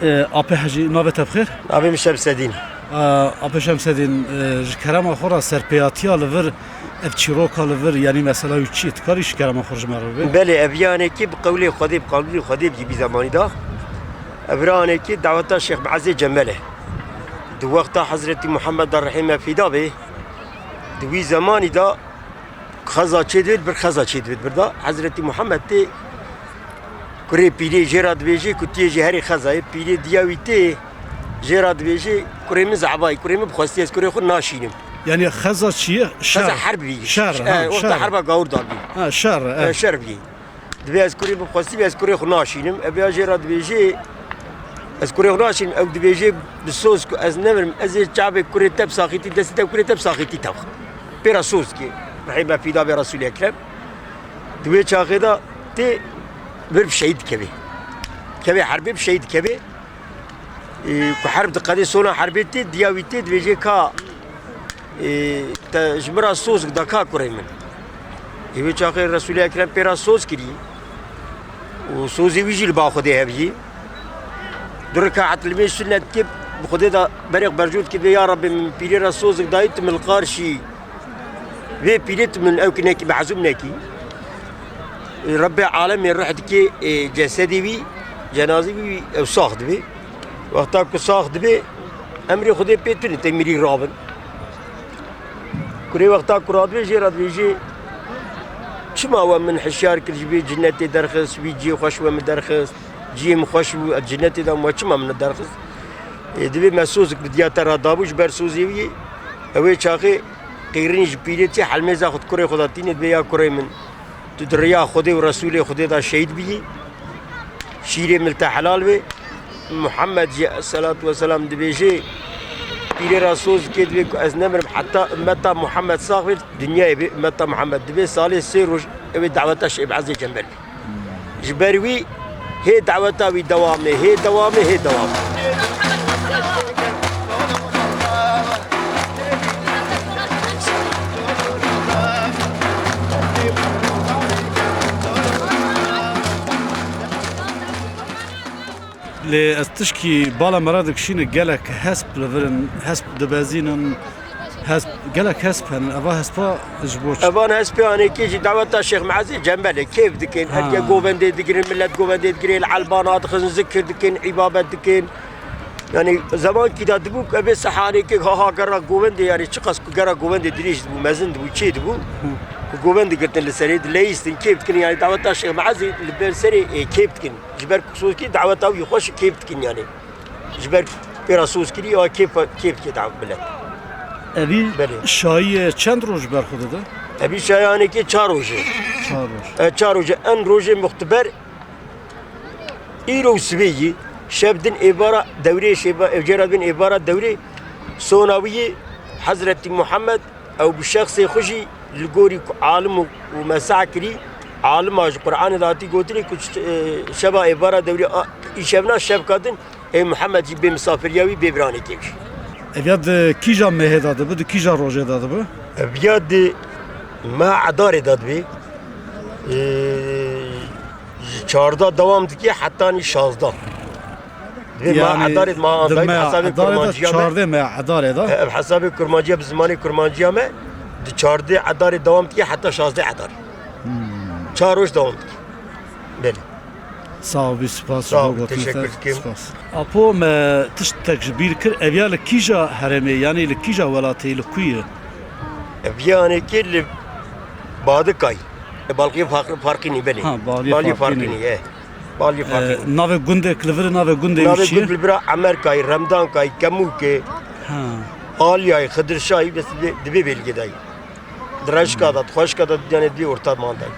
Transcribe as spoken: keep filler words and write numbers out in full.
E, Apê Hecî, navê te bi xêr? Navê min Şemsedîn. E, Apê Şemsedîn, e, ji kerema xwe re serpêhatiya li vir, ev çîroka li vir, yanî mesela wî çi ye? Tu karî ji kerema xwe ji me re bibê? Belê, ev yanekî bi qewlê Xwedê, bi qanûnê Xwedê bî vî zemanî de. Ev ranekî daweta Şêx Meezê Cembel e. Di wexta Hezretî Muhammed de rihê me fîda bê, di wî zemanî de xeza çê divêt, bir xeza çê divêt. Birda Hezretî Muhammed tê kurê pîrê jê re dibêjê ku tu yê jê herî xezayê. Pîrê diya wî tê jê re dibêjê, kurê min zebayî, kurê min bi xwestî, ez kurê xwe naşînim. Yanî xeza çi ye? Şer. Xeza herb bî. Şer, ha, e, wexta şer. Herba gawir dabî. Ha, şer, e, e. Şer bî. Divê ez kurê bixwestî be, ez kurê xwe naşînim. Ev ya jê re dibêjê, ez kurê xwe naşînim. Ew dibêjê bi soz ku ez nemirim, ez ê çavê kurê te bisaxîtî, destê te kurê te bisaxîtî tev. Pê re soz dike. Rihê me fîda be Resûlê Ekrem. Di wê çaxê de tê vir bi şehîd dikeve. Kevê herbê bi şehîd dikeve. Ê, ku herb diqedê sona herbê tê, diya wî tê, dibêje ka, ê, te ji min re soz da ka kurê min. Ê, wê çaxê Resûlê Ekrem pê re soz kirî. Û sozê wî jî li ba Xwedê hev yî. Du rekaet li vê sunnet dike, bi Xwedê de berê xwe bercû dike, dibê, ya Rebbê min pîrê re sozek dayî, tu min li qarşî vê pîrê tu min ew ki nekî, mehzûm nekî. Rebbê alemê ruh dike, e, cesedê wî, cenazê wî ew sax dibe. Wexta ku sax dibe, emrê Xwedê pê tune, tê mirî rabin. Kurê wexta ku radibe jê re dibêje, çima we min hişyar kir ji vê cinnetê derxist, wî cihê xweş we min derxist, cihê min xweş bû, ez cinnetê de me çima min derxist? Ê, divê me sozek bi diya te re dabû, ji ber sozê wî, ew ê çaxê qîrinî ji pîrê tê, helmêza xwe di kurê xwe de tîne, dibê ya kurê min, tu di riya Xwedê û Resûlê Xwedê de şehîd biyî, şîrê min li te helal be. Muhammed jî, selatu weselam, dibêje, pîrê re soz dike, dibê ku ez nemirim heta ummeta Muhammed sax be, dinyayê be, ummeta Muhammed. Dibê salê sê roj ew ê daweta Şêx Meezê Cembel be. Ji ber wî hê daweta wî dewam e, hê dewam e, hê dewam e. Lê ez tişkî bala me re dikişîne, gelek hesp li vir in, hesp dibezînin, hesp, gelek hesp henin. Eva hespa ji bo çi? Evan hespê anêkê jî daweta Şêx Meezê Cembelê kêf dikin. Ha. Herke govendê digirin, millet govendê digirin, li elbana dixin, zikir dikin, îbabet dikin. Yani zemankî de dibû ku evê sehanêkê ha ha gera govendê, yani çiqas ku gera govendê dirêj dibû, mezin dibû, çê dibû, Hı. ku govend digirtin li serê, dileyîstin, kêf dikin, yani daweta Şêx Meezê li ber serê, e, kêf dikin. Ji ber ku sozkî daweta wî xweş kêf dikin yani. Ji ber pê re soz kirî, ya kêf, kêf dike daw millet. Evî Belê. Şayî çend roj ber xwe dide? Evî şayanekê çar roj e. Çar roj. E, çar roj e. En rojê muxtiber îro û sibê yî. Şev din êvara dewrê şêva, evcera bin êvara dewrê sona wî yê Hezretî Muhammed. Ew bi şexsê xwe jî li gorî ku alim û, û mesa kirî, alima ji Qur'anê de hatî gotinê ku ş-, e, şeva êvara dewrê a, îşevna şevka din ê Muhammed jî bê misafiriya wî bê biranê kevî. Ev ya di kîja mehê de dibi, di kîja rojê de dibi? Ev ya di meha Edarê de dibi. E, Ji çardeh dewam dike hetanî şazdeh. Divê meha Edarê, meha Edarê, hesabê Kurmanciya me. Çardeh meha Edarê de. Ev hesabê Kurmanciya, bi zimanê Kurmanciya me, di çardeh Edarê dewam dike heta şazdeh Edar. Hmm. Çar roj dewam dike. Belê. Sağ ol, bir spas. Sağ ol, teşekkür ederim. Spas. Apo me tiştek ji bîr kir, ev ya li kîja herêmê, yani li kîja welatê, li ku ye? Ev yanê kê li Badikay. E, Balqiyê Farq-, Farqînî, belê. Ha, Baliyê Baliyê Farqînî. Farqînî, e. Baliyê E, Farqînî. Navê gundê li vir, navê gundê wî çi ye? Navê gund li vir a Emerkayî, Remdankayî, Kemûkê, Ha. Aliyayî, Xidirşayî, bes di, di vê bêlgê de yî. Di reşka de, di xweşka de, yanê di vê orta mandayî.